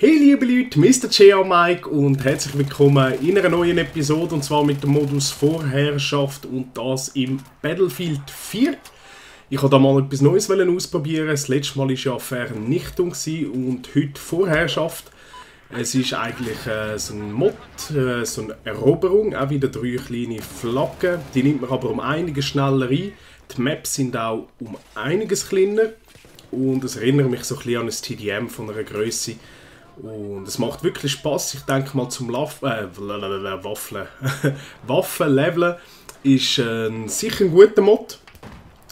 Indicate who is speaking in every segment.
Speaker 1: Hey liebe Leute, Mr. J. Mike und herzlich willkommen in einer neuen Episode und zwar mit dem Modus Vorherrschaft und das im Battlefield 4. Ich wollte da mal etwas Neues ausprobieren. Das letzte Mal war ja Vernichtung und heute Vorherrschaft. Es ist eigentlich so ein Mod, so eine Eroberung, auch wieder 3 kleine Flaggen. Die nimmt man aber um einiges schneller ein. Die Maps sind auch um einiges kleiner und es erinnert mich so ein bisschen an ein TDM von einer Größe. Und es macht wirklich Spass. Ich denke mal zum Waffenleveln ist sicher ein guter Mod.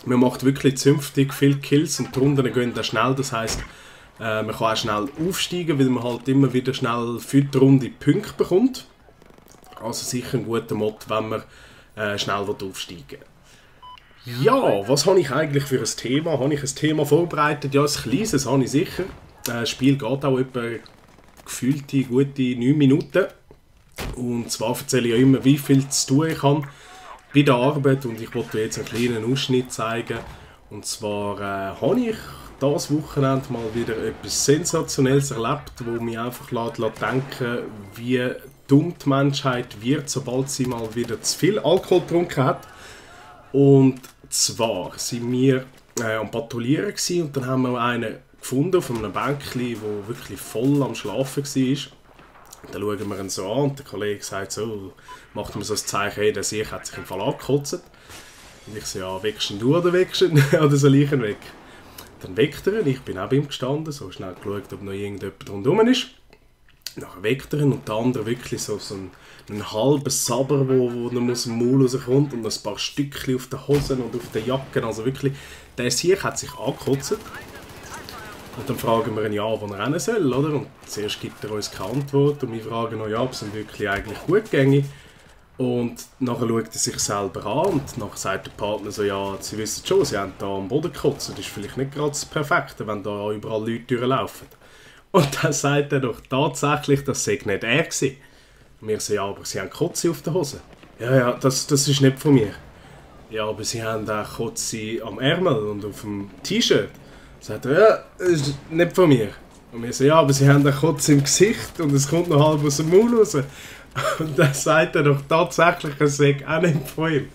Speaker 1: Man macht wirklich zünftig viele Kills und die Runden gehen dann schnell. Das heisst, man kann auch schnell aufsteigen, weil man halt immer wieder schnell für die Runde Punkte bekommt. Also sicher ein guter Mod, wenn man schnell aufsteigen will. Ja, was habe ich eigentlich für ein Thema? Habe ich ein Thema vorbereitet? Ja, ein kleines habe ich sicher. Das Spiel geht auch etwa gefühlte gute 9 Minuten. Und zwar erzähle ich ja immer, wie viel zu tun ich habe bei der Arbeit. Und ich wollte jetzt einen kleinen Ausschnitt zeigen. Und zwar habe ich dieses Wochenende mal wieder etwas Sensationelles erlebt, wo mich einfach denken, wie dumm die Menschheit wird, sobald sie mal wieder zu viel Alkohol getrunken hat. Und zwar sind wir am Patrouillieren gewesen, und dann haben wir einen gefunden auf einem Bänkchen, der wirklich voll am Schlafen war. Dann schauen wir ihn so an und der Kollege sagt so, macht mir so ein Zeichen, hey, der Sieg hat sich im Fall angekotzt. Und ich so, ja, weckst du oder weckst du oder soll ich ihn weg? Dann weckt er ihn, ich bin auch bei ihm gestanden, so schnell geschaut, ob noch irgendjemand rundherum ist. Dann weckt er ihn und der andere wirklich so ein halber Saber, wo er aus dem Maul rauskommt und ein paar Stückchen auf den Hosen und auf den Jacken. Also wirklich, der Sieg hat sich angekotzt. Und dann fragen wir ihn ja, wo er rennen soll, oder? Und zuerst gibt er uns keine Antwort und wir fragen ihn ja, ob es ihm wirklich eigentlich gut ginge. Und nachher schaut er sich selber an und nachher sagt der Partner so, ja, Sie wissen schon, Sie haben da am Boden gekotzt, das ist vielleicht nicht gerade das Perfekte, wenn da überall Leute durchlaufen. Und dann sagt er doch tatsächlich, das sei nicht er gewesen. Und wir so, ja, aber Sie haben Kotze auf der Hose. Ja, das ist nicht von mir. Ja, aber Sie haben auch Kotze am Ärmel und auf dem T-Shirt. Sagt er, ja, das ist nicht von mir. Und wir so, ja, aber Sie haben einen Kotz im Gesicht und es kommt noch halb aus dem Maul raus. Und dann sagt er doch tatsächlich, es sei auch nicht von ihm.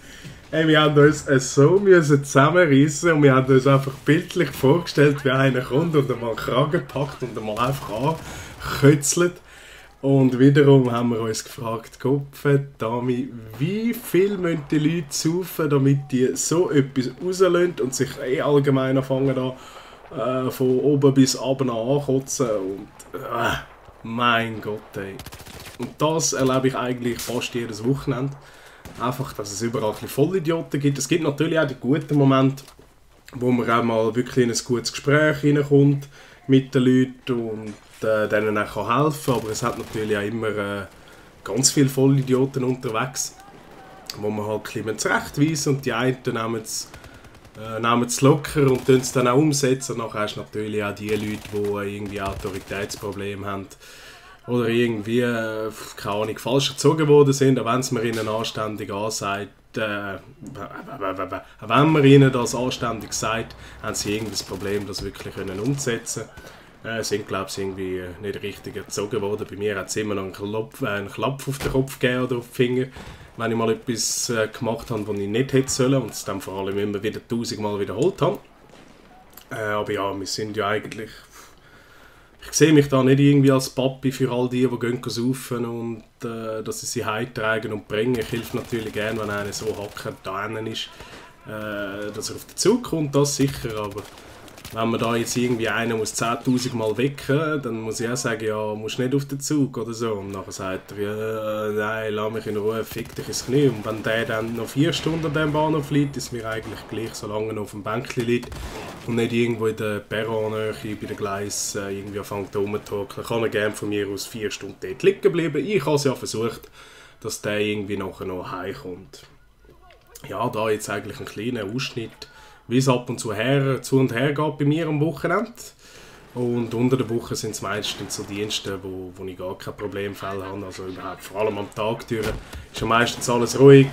Speaker 1: Hey, wir haben uns so zusammenreißen und wir haben uns einfach bildlich vorgestellt, wie einer kommt und einmal Kragen packt und einmal einfach ankötzelt. Und wiederum haben wir uns gefragt, Gottverdammt, wie viel müssen die Leute saufen, damit die so etwas rauslösen und sich allgemein anfangen da von oben bis unten ankotzen und mein Gott, ey. Und das erlebe ich eigentlich fast jedes Wochenende. Einfach, dass es überall ein bisschen Vollidioten gibt. Es gibt natürlich auch die guten Momente, wo man auch mal wirklich in ein gutes Gespräch reinkommt mit den Leuten und denen auch helfen kann. Aber es hat natürlich auch immer ganz viele Vollidioten unterwegs, wo man halt ein bisschen zurechtweisen und die einen nehmen es locker und es dann auch umsetzen. Nachher hast du natürlich auch die Leute, die irgendwie Autoritätsprobleme haben oder irgendwie, keine Ahnung, falsch erzogen worden sind, auch wenn es mir ihnen anständig ansagt, wenn man ihnen das anständig sagt, haben sie irgendein Problem, das wirklich umsetzen können. Sind, glaube ich, irgendwie nicht richtig erzogen worden. Bei mir hat es immer noch einen Klapp auf den Kopf gegeben oder auf die Finger, wenn ich mal etwas gemacht habe, was ich nicht hätte sollen und es dann vor allem immer wieder 1000-mal wiederholt habe. Aber ja, wir sind ja eigentlich... Ich sehe mich da nicht irgendwie als Papi für all die gehen saufen und dass sie heimtragen und bringen. Ich helfe natürlich gerne, wenn einer so hackert da ist, dass er auf den Zug kommt, das sicher, aber wenn man da jetzt irgendwie einen muss 10'000 Mal wecken, dann muss ich auch sagen, ja, musst nicht auf den Zug oder so. Und nachher sagt er, ja, nein, lass mich in Ruhe, fick dich ins Knie. Und wenn der dann noch 4 Stunden an diesem Bahnhof liegt, ist mir eigentlich gleich, solange er auf dem Bänkchen liegt und nicht irgendwo in der Perronnähe bei den Gleisen irgendwie anfängt rumzuhocken, kann er gerne von mir aus 4 Stunden dort liegen bleiben. Ich habe es ja versucht, dass der irgendwie nachher noch heimkommt. Ja, da jetzt eigentlich ein kleiner Ausschnitt, wie es ab und zu und her geht bei mir am Wochenende. Und unter der Woche sind es meistens so Dienste, wo ich gar keine Problemfälle habe. Also überhaupt, vor allem am Tag durch ist ja meistens alles ruhig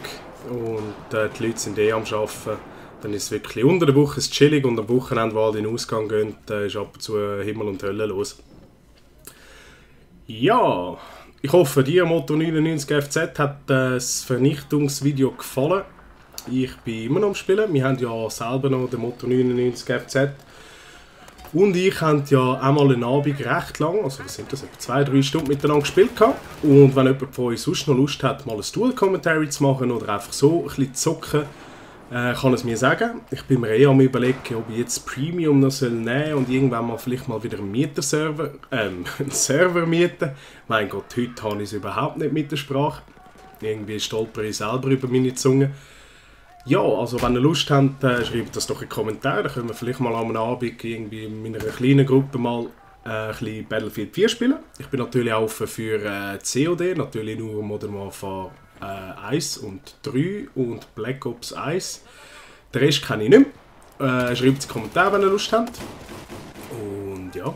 Speaker 1: und die Leute sind am Arbeiten. Dann ist es wirklich unter der Woche ist chillig und am Wochenende, wo alle in den Ausgang gehen, ist ab und zu Himmel und Hölle los. Ja, ich hoffe, dir Motor 99 FZ hat das Vernichtungsvideo gefallen. Ich bin immer noch am Spielen. Wir haben ja selber noch den Motor 99 FZ. Und ich haben ja einmal einen Abend recht lang, also was sind das, etwa 2-3 Stunden miteinander gespielt gehabt. Und wenn jemand von euch sonst noch Lust hat, mal ein Dual-Commentary zu machen oder einfach so ein bisschen zu zocken, kann es mir sagen. Ich bin mir am überlegen, ob ich jetzt Premium noch nehmen soll und irgendwann mal vielleicht mal wieder einen Mieterserver, einen Server mieten. Mein Gott, heute habe ich es überhaupt nicht mit der Sprache. Irgendwie stolper ich selber über meine Zunge. Ja, also wenn ihr Lust habt, schreibt das doch in die Kommentare. Dann können wir vielleicht mal am Abend irgendwie in meiner kleinen Gruppe mal ein bisschen Battlefield 4 spielen. Ich bin natürlich auch offen für COD, natürlich nur Modern Warfare 1 und 3 und Black Ops 1. Den Rest kenne ich nicht mehr. Schreibt es in die Kommentare, wenn ihr Lust habt. Und ja,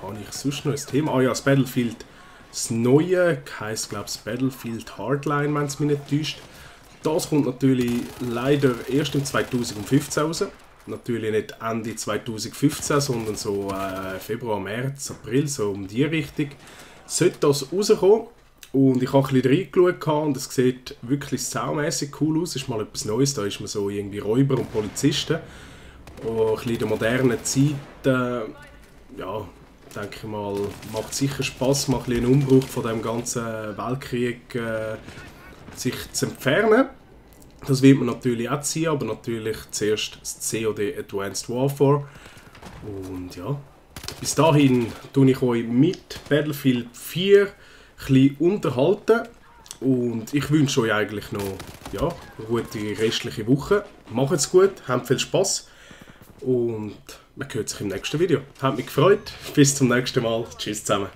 Speaker 1: habe ich sonst noch ein Thema? Ah ja, das Battlefield, das neue, heisst glaube ich Battlefield Hardline, wenn es mich nicht täuscht. Das kommt natürlich leider erst im 2015 raus. Natürlich nicht Ende 2015, sondern so Februar, März, April, so um die Richtung. Sollte das rauskommen. Und ich habe ein bisschen reingeschaut und es sieht wirklich saumässig cool aus. Es ist mal etwas Neues, da ist man so irgendwie Räuber und Polizisten. Und ein bisschen in der modernen Zeit, ja, denke ich mal, macht sicher Spass, mal ein bisschen einen Umbruch von dem ganzen Weltkrieg sich zu entfernen. Das wird man natürlich auch ziehen, aber natürlich zuerst das COD Advanced Warfare. Und ja, bis dahin tue ich euch mit Battlefield 4 ein bisschen unterhalten. Und ich wünsche euch eigentlich noch ja, eine gute restliche Woche. Macht's gut, habt viel Spaß und man hört sich im nächsten Video. Hat mich gefreut. Bis zum nächsten Mal. Tschüss zusammen.